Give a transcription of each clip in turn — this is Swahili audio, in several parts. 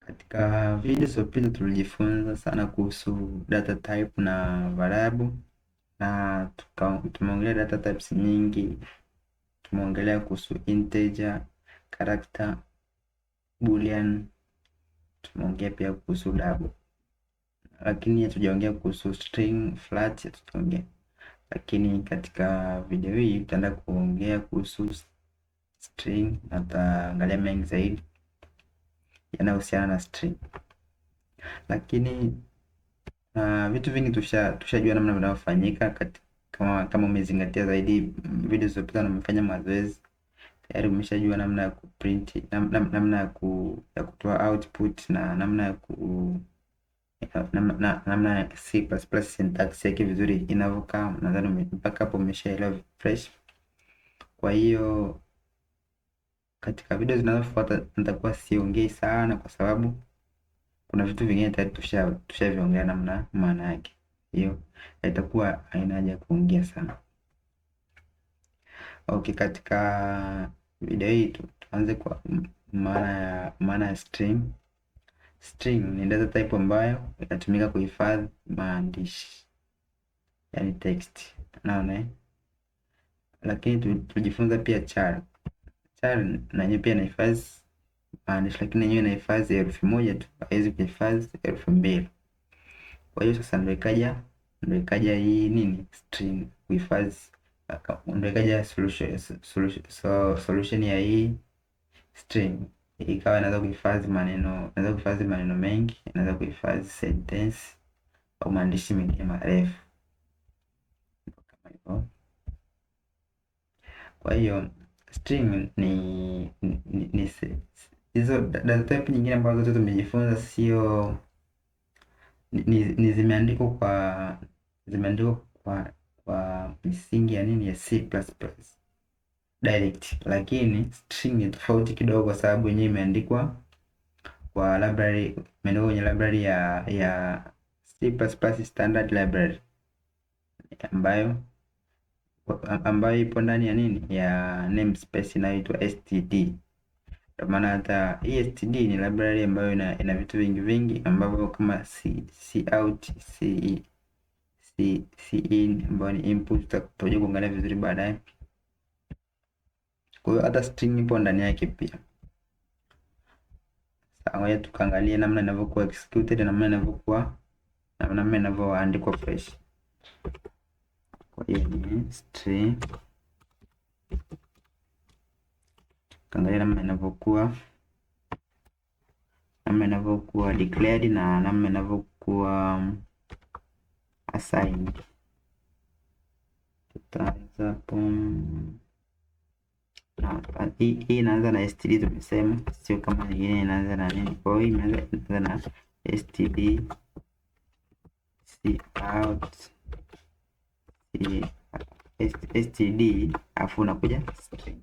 Katika video zilizopita tulijifunza sana kuhusu data type na variable na tumeongelea data types nyingi. Tumeongelea kuhusu integer, character, boolean, tumeongea pia kuhusu double, lakini hatujaongea kuhusu string, float hatujaongea. Lakini katika video hii tutaenda kuongea kuhusu string na tutaangalia mengi zaidi yanayohusiana na string. Lakini vitu vingi tushajua namna vinavyofanyika. Kama umezingatia zaidi video zilizopita na umefanya mazoezi tayari umeshajua namna ya kuprint, namna ya kutoa output na namna ya ku namna ya C++ syntax yake vizuri inavyokaa. Nadhani mpaka hapo umeshaelewa fresh. Kwa hiyo katika video zinazofuata nitakuwa siongei sana, kwa sababu kuna vitu vingine tayari tushaviongea namna maana yake, hiyo itakuwa haina haja ya kuongea sana. Okay, katika video hii tuanze kwa maana ya string. String ni data type ambayo inatumika kuhifadhi maandishi, yani text. Naona eh? Lakini tulijifunza pia char. Char na yenyewe pia inahifadhi maandishi, lakini yenyewe inahifadhi herufi moja tu, haiwezi kuhifadhi herufi mbili. Kwa hiyo sasa ndio ikaja hii nini string kuhifadhi, ndio ikaja solution ya hii string ikawa inaweza kuhifadhi maneno, inaweza kuhifadhi maneno mengi, inaweza kuhifadhi sentence au maandishi mengine marefu kama hivyo. Kwa hiyo string ni hizo data type nyingine ambazo zote tumejifunza sio ni zimeandikwa kwa misingi ya nini ya C++ direct, lakini string ni tofauti kidogo kwa sababu yenyewe imeandikwa kwa library, imeandikwa kwenye library ya C++ standard library ambayo ipo ndani ya nini ya namespace inayoitwa std. Kwa maana hata hii std ni library ambayo ina vitu vingi vingi ambavyo kama c, c out, c, c, c in ambayo ni input, tutakuja kuangalia vizuri baadaye. Kwa hiyo hata string ipo ndani yake pia. Sasa ngoja tukaangalie namna inavyokuwa executed na namna inavyoandikwa fresh. Kwa hiyo ni string, tukaangalia namna inavyokuwa declared na namna inavyokuwa assigned. Tutaanza hapo. Hii inaanza na std tumesema, sio kama nyingine inaanza na nini. Kwa hiyo inaanza na std c out c std, afu unakuja string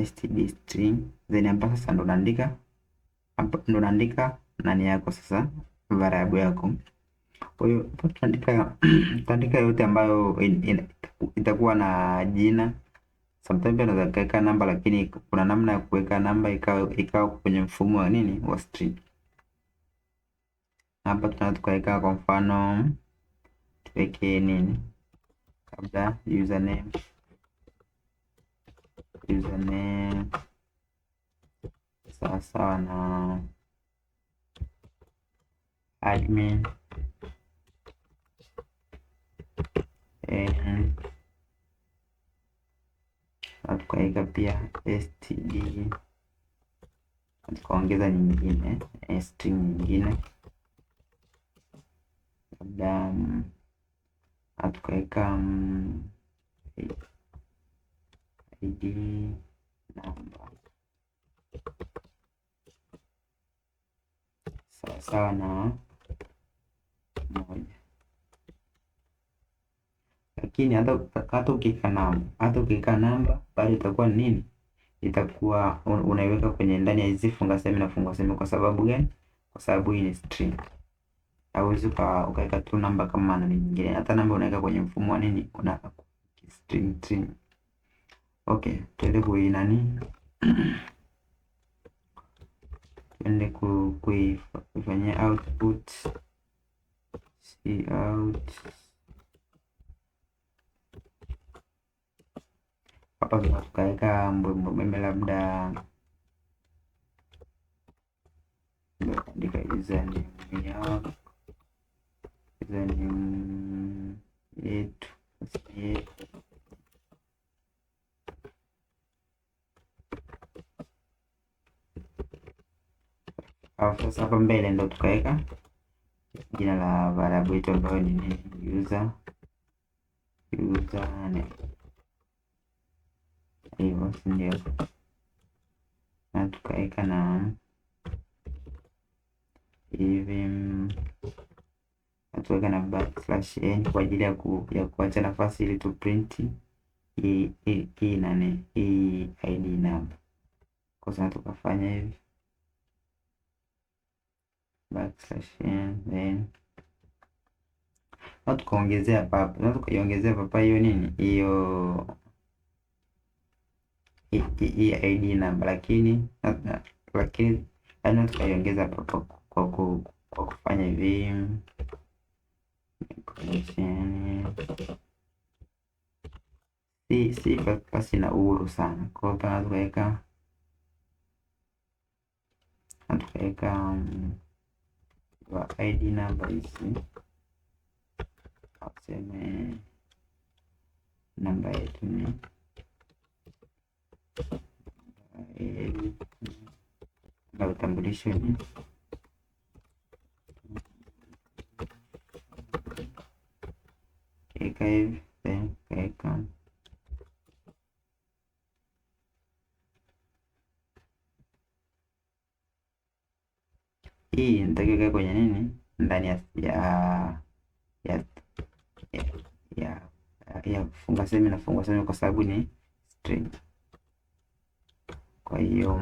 std string, then hapa sasa ndo unaandika nani yako sasa, variable yako. Kwa hiyo tutaandika yote ambayo itakuwa na jina. Sometimes pia unaweza kuweka namba, lakini kuna namna ya kuweka namba ikawa kwenye mfumo wa nini wa string. Hapa tunaweza tukaweka kwa mfano tuweke nini, labda username sawa sawa na admin na tukaweka pia std, tukaongeza nyingine string nyingine labda na tukaweka id namba sawa sawa na 1, lakini hata ukiweka namba bado itakuwa nini? Itakuwa unaiweka kwenye ndani ya hizi funga semi na funga semi. Kwa sababu gani? Kwa sababu hii ni string. Hauwezi ukaweka tu namba kama nani nyingine. Hata namba unaweka kwenye mfumo wa nini? Una string string. Okay, tuende kui nani? Tuende kuifanyia output cout. Hapa tukaweka mbwembwe labda andika username yako, username yetu yetu alafu sasa hapa mbele ndo tukaweka jina la variable yetu ambayo ni nini, user username hivyo, si ndio? Na tukaweka na hivi na tuweka na backslash n kwa ajili ya kuacha nafasi ili tu print hii nani hii id number. Kwa sababu tukafanya hivi backslash n then na tukaongezea papa na tukaiongezea papa hiyo nini hiyo hii id number, lakini yaani tukaiongeza papa kwa kufanya hivi collection si pasi na uhuru sana. Kwa hiyo hapa tukaweka id number hizi, tuseme namba yetu ni namba utambulisho ni kaeka hivi then kaeka hii nitakiwa ikae kwenye nini ndani ya ya ya ya funga semi na funga semi kwa sababu ni string. Kwa hiyo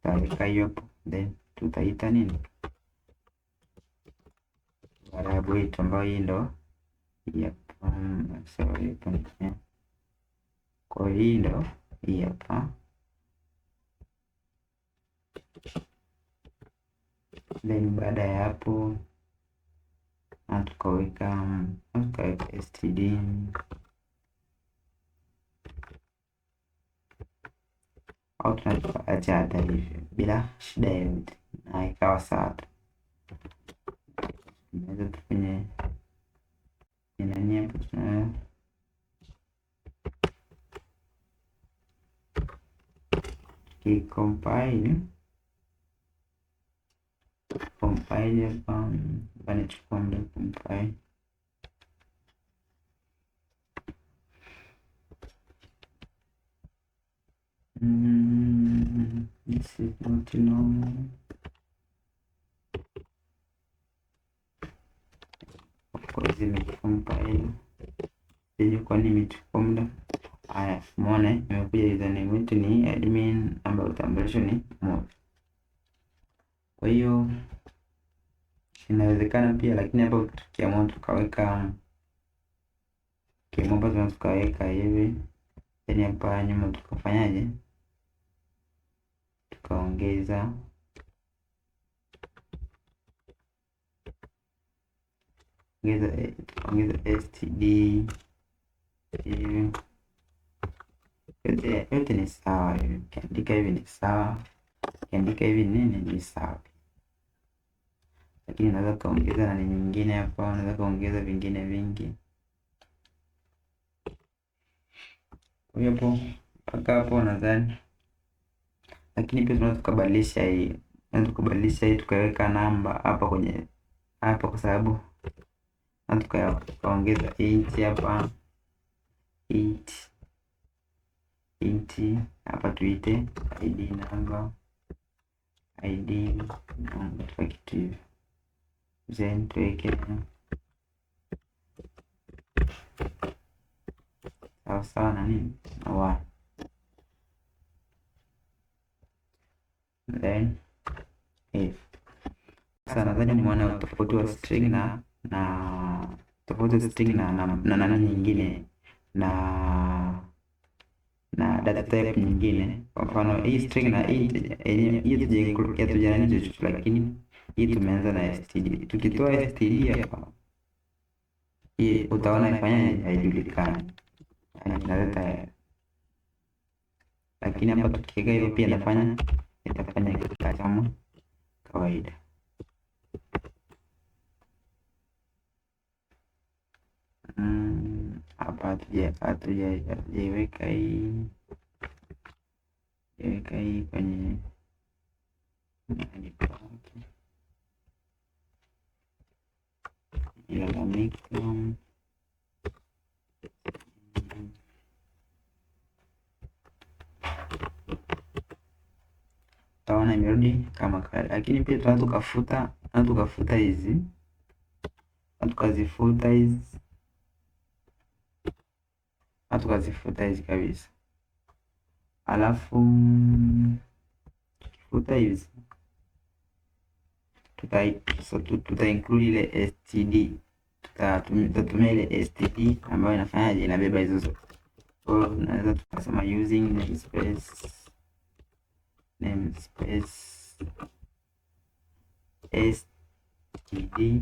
tutaweka hiyo hapo, then tutaita nini variable yetu ambayo hii ndo yep, sorry, kwa hii ndo hii hapa, then baada ya hapo na tukaweka std au tunaacha hata hivyo bila shida yoyote na ikawa sawa. Tunaweza tufanye nani hapo, tuna tukicompile compile hapa, panachukua muda compile. This is not normal. Of course imecompile, sijui kwa nini imechukua muda. Haya, umeona imekuja username yetu ni admin, namba ya utambulisho ni moja. Kwa hiyo inawezekana pia, lakini hapa tukiamua tukaweka kimomba tuna tukaweka hivi, yani hapa nyuma tukafanyaje, tukaongeza tukaongeza std hivi, yote ni sawa. Hivi ukiandika hivi ni sawa, ukiandika hivi nini ni sawa, lakini unaweza kaongeza na nini nyingine hapa, unaweza kaongeza vingine vingi. Kwa hiyo hapo mpaka hapo nadhani, lakini pia tunaweza tukabadilisha hii, tunaweza tukabadilisha hii tukaweka namba hapa kwenye hapa, kwa sababu na tukaongeza int hapa, int hapa tuite id number, id number tuka kitu hivi, then tuweke sawa sawa na nini na one, then if. Sasa nadhani umeona tofauti wa string na tofauti wa string na nani nyingine na Na data type nyingine. Kwa mfano hii string na int yenyewe hii hatujanani chochote, lakini hii tumeanza na std. Tukitoa std hapa, hii utaona ifanyaje, haijulikani, yani inaleta. Lakini hapa tukiweka hivyo pia itafanya kazi kama kawaida. Hapa hatujaiweka hii, weka hii kwenye mahali pake, ilalamika. Utaona imerudi kama kawaida, lakini pia tunaweza tukafuta hizi na tukazifuta hizi na tukazifuta hizi kabisa, alafu tukifuta hizi tuta include ile std, tutatumia ile std ambayo inafanyaje, inabeba hizo zote. Kwa hiyo tunaweza tukasema using namespace std,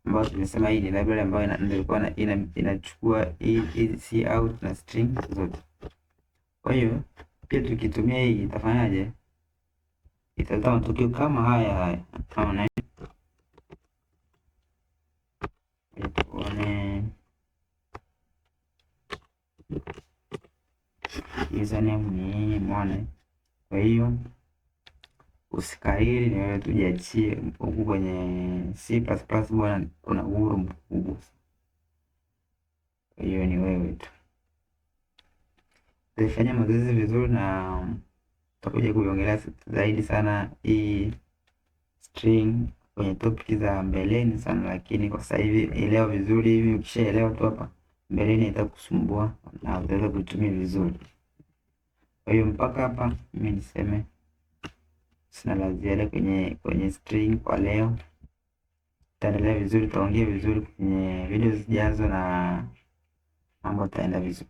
ambayo tumesema hii ni library ambayo ndio ilikuwa inachukua hii cout na string zote. Kwa hiyo pia tukitumia hii itafanyaje? Italeta matokeo kama haya haya. Unaona, tuone username ni muone. Kwa hiyo usikariri, ni wewe tujiachie huku kwenye C++ bwana, kuna uhuru mkubwa. Kwa hiyo ni wewe tu utaifanya mazoezi vizuri, na tutakuja kuiongelea zaidi sana hii string kwenye topic za mbeleni sana, lakini kwa sasa hivi elewa vizuri hivi. Ukishaelewa tu hapa mbeleni itakusumbua na utaweza kuitumia vizuri. Kwa hiyo mpaka hapa mimi niseme sina la ziada kwenye string kwa leo. Tutaendelea vizuri, tutaongea vizuri kwenye video zijazo na mambo yataenda vizuri.